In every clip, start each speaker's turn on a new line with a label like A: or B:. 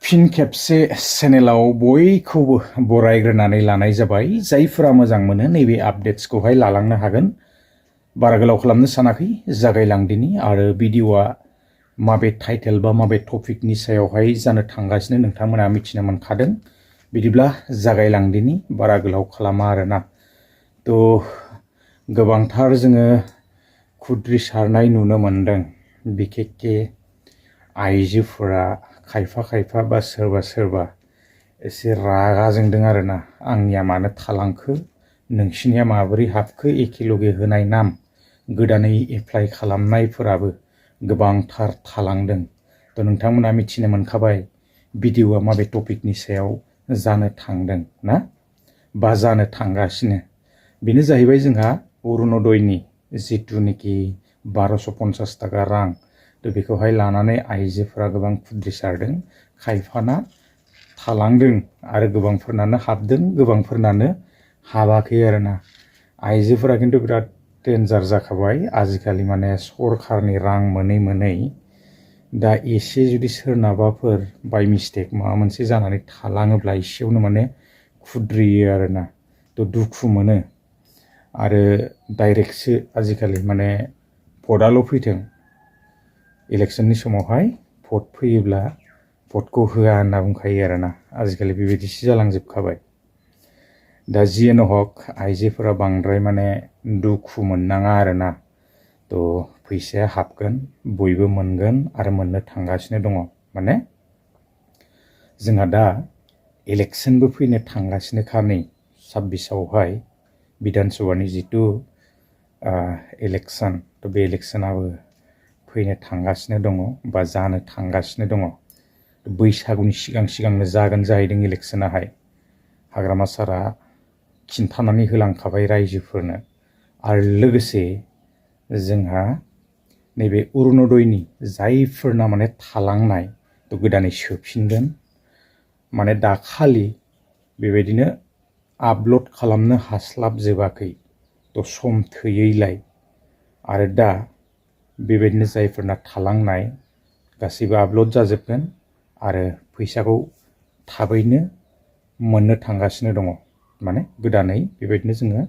A: फिन खेबसे चेनेलाव बयखौबो बरायग्रोनानै लानाय जाबाय। जायफोरा मोजां मोनो नैबे आपडेट्सखौहाय लालांनो हागोन। बारा गोलाव खालामनो सानाखै, जागायलांदिनि। आरो भिडिअआ माबे टाइटेल बा माबे टपिकनि सायावहाय जानो थांगासिनो नोंथांमोना मिथिनो मोनखादों। बिदिब्ला जागायलांदिनि, बारा गोलाव खालामा आरोना। गोबांथार जोङो खुद्रि सारनाय नुनो मोनदों। बिखेखके आइजोफोरा खायफा बा सोरबा एसे रागा जोंदों आरोना। आंनिया मानो थालांखो, नोंसिनिया माबोरै हाबखो, एखेलगे होनाय नाम गोदानै एप्लाइ खालामनायफोराबो गोबांथार थालांदों। नोंथांमोना मिथिनो मोनखाबाय भिडिअआ माबे टपिकनि सायाव जानो थांदों ना, बा जानो थांगासिनो। बेनो जाहैबाय जोंहा अरुण'दयनि जिथुनिखि 1250 थाखा रां, बेखौहाय लानानै आइजोफोरा गोबां खुद्रिसारदों। खायफाना थालांदों आरो गोबांफोरनानो हाबदों, गोबांफोरनानो हाबाखै आरोना। आइजोफोरा खिन्थु बिराद डेन्जार जाखाबाय आजिखालि, माने सरखारनि रां मोनै दा एसे जुदि सोरनाबाफोर बाय मिस्टेक माबा मोनसे जानानै थालाङोब्ला एसेयावनो माने खुद्रियो आरोना। दुखु मोनो। आरो डाइरेक्टसो आजिखालि माने भटआल' फैथों, इलेक्सननि समावहाय भट फैयोब्ला भटखौ होआ होनना बुंखायो आरोना। आजिखालि बेबायदिसो जालांजोबखाबाय। दा जियानो हक, आइजोफोरा बांद्राय माने दुखु मोननाङा आरोना। फैसाया हाबगोन, बयबो मोनगोन आरो मोननो थांगासिनो दङ। माने जोंहा दा इलेक्सनबो फैनो थांगासिनोखा नै 26आवहाय बिधान सभानि जिथु इलेक्सन, बे इलेक्सनाबो फैनो थांगासिनो दङ बा जानो थांगासिनो दङ। बैसागुनि सिगांनो जागोन जाहैदों इलेक्सनाहाय। हाग्रामा सारआ खिन्थानानै होलांखाबाय रायजोफोरनो। आरो लोगोसे जोंहा नैबे अरुण'दयनि जायफोरना माने थालांनाय, गोदानै सोफिनगोन। माने दाखालि बेबायदिनो आपल'ड खालामनो हास्लाबजोबाखै, सम थोयैलाय। आरो दा बेबायदिनो जायफोरना थालांनाय गासैबो आपल'ड जाजोबगोन आरो फैसाखौ थाबैनो मोननो थांगासिनो दङ। माने गोदानै बेबायदिनो जोङो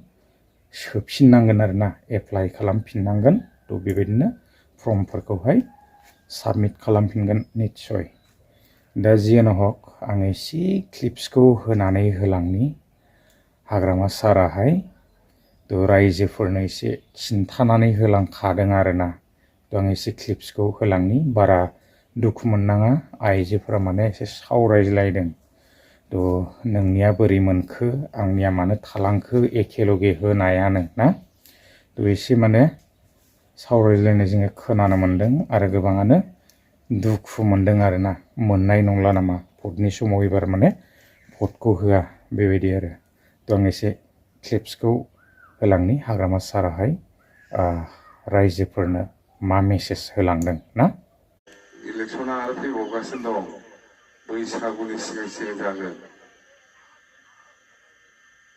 A: सोफिननांगोन आरोना, एप्लाइ खालामफिननांगोन। बेबायदिनो फर्मफोरखौहाय साबमिट खालामफिनगोन निस्सय। दा जियानो हक, आं एसे क्लिप्सखौ होनानै होलांनि। हाग्रामा साराहाय रायजोफोरनो एसे खिन्थानानै होलांखादों आरोना। आं एसे क्लिप्सखौ होलांनि। बारा दुखु मोननाङा, आइजोफोरा माने एसे सावरायलायदों। नोंनिया बोरै मोनखो, आंनिया मानो थालांखो, एखेलगे होनायानो ना। एसे माने सावरायलायनाय जोङो खोनानो मोनदों आरो गोबाङानो दुखु मोनदों आरोना। मोननाय नंला नामा भटनि समाव, एबार माने भटखौ होआ बेबायदि आरो। आं एसे क्लिप्सखौ होलांनि। हाग्रामा साराहाय रायजोफोरनो मा मेसेज होलांदों ना।
B: इलेक्सना आरो फैबावगासिनो दं। बैसागुनि सिगां जागोन।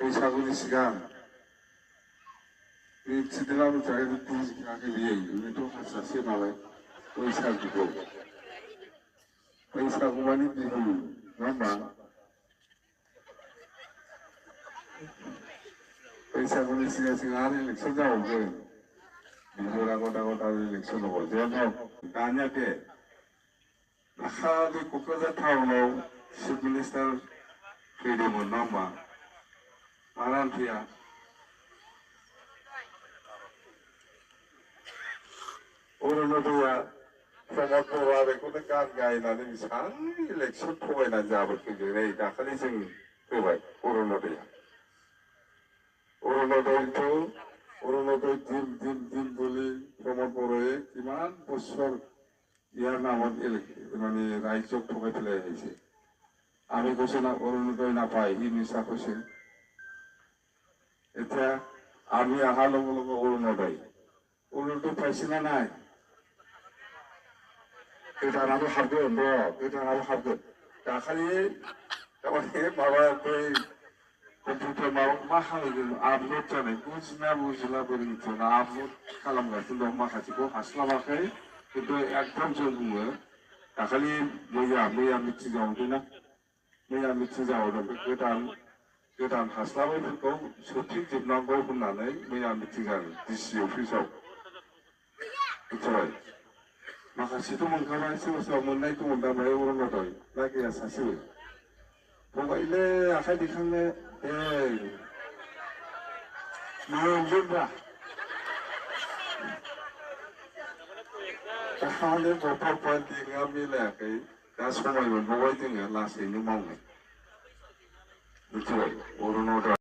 B: बैसागुनि सिगां मिथिदोंब्लाबो बुजियाखै बियो। बेथ' हारसासो नालाय। बैसागुखौ, बैसागु माने बिहु, नङा होमबा? बैसागुनि सिगां आरो इलेक्सन जाबावगोन। बिहर आगत आरो इलेक्सन दङ। जेन' दानिया बे दाखालि क'क्राझार टाउनाव चिफ मिनिस्टार फैदोंमोन, नङा होमबा? माला फैया? अरुण'दयआ प्रमद बर'आ बेखौनो गान गायनानै बेसेबां इलेक्सन थगायनानै जाबोखो। नै दाखालि जों होबाय अरुण'दयआ। অৰুণোদয় দিম বুলি প্ৰমোদ বড়োৱে কিমান বছৰ ইয়াৰ নামত মানে ৰাইজক ঠগাই পেলাই আহিছে। আমি কৈছো না অৰুণোদয় নাপায়, সি মিছা কৈছে। এতিয়া আমি অহাৰ লগে লগে অৰুণোদয় পাইছে না নাই? गोदानाबो हाबगोन र', गोदानाबो हाबगोन। दाखालि थारमाने माबा बै कम्पिउटार मा खालामगोन, आपल'ड जानाय बुजिला बोरै मिथिया। आपल'ड खालामगासिनो दं, माखासेखौ हास्लाबाखै। खिन्थु एकदम जों बुङो दाखालि मैया मिटिं जाहरदोंना मैया मिटिं जाहरदों बे गोदान हास्लाबैफोरखौ सोफिनजोबनांगौ होननानै मैया मिटिं जादों डिसि अफिसाव मिथिबाय माखासेथ' मोनखाबाय सोरबा सोरबा मोननाय दङ दामाय अरुणोदय ना गैया सासेबो फंबायलै आखाइ दैखांनो मोनगोनब्रा दामाने गथ'फ्रा देङा मिलायाखै दा समाय मोनबावबाय जोङो लासैनो मावनो मिथिबाय अरुणोदय